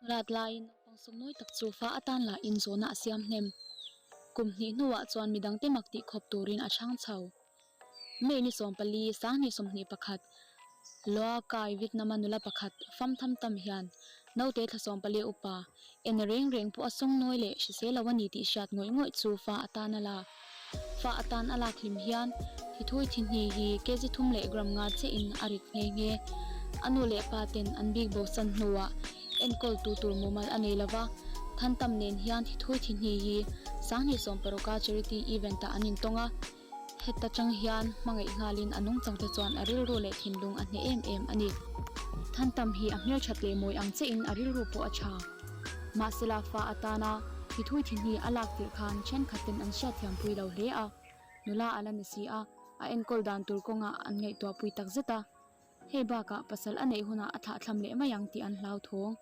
Rat laiin naupang sawmnawi tak chu fa atan lah in zawhna a siam hnem. Kum hnih hnuah chuan midangte mak tih khawp turin a chhang chho. May ni 14, 2021, Loa Kai Vietnam-a nula pakhat fam tham tam hian naute thla 14 upa en reng reng pawh a sawngnawi leh hrisel lo a ni tih hriat ngawih ngawih chu fa atan a la. Fa atan a lak hlim hian thithui thihni hi kg thum leh gram nga chiahin a rit nghe nghe. A nu leh pa ten an bik bosan hnuah enkawl tu tur mumal a nei lova, Thantam nen hian thithui thihni hi 2016 a charity event ah an intawng a. Heta tang hian hmangaih nghalin a nungchangte chuan a rilru leh thinlung a hneh em em a ni. Thantam hi a hmelthat leh mawi ang chiahin a rilru pawh a tha. Mahsela fa atana thithui thihni a lak tirh khan thenkhatten an hriatthiampui lo hle a, nula a la ni si a, a enkawl dan tur kawngah an ngaihtuahpui takzet a. Hei bakah pasal a neih hunah a thlahthlam leh mai ang tih an hlauthawng.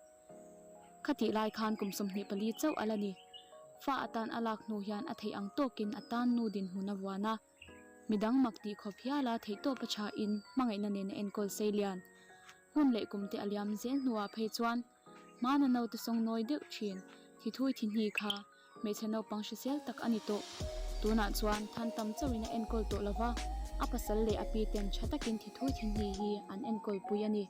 Khatih lai khan kum 24 chauh a la ni. Fa atan a lak hnu hian a theih ang tawkin a tan nu dinhmun a vuan a. Midang mak tih khawp hiala theihtawp a thain hmangaihna nen a enkawl sei lian. Hun leh kum te a liam zel hnuah phei chuan hmana naute sawngnawi deuh thin thithui thihni kha Hmeichhe naupang hrisel tak a ni tawh. Tunah chuan than tam chauhin a enkawl tawh lo va, a pasal leh a pi ten tha takin thithui thinhni hi an enkawl pui a ni.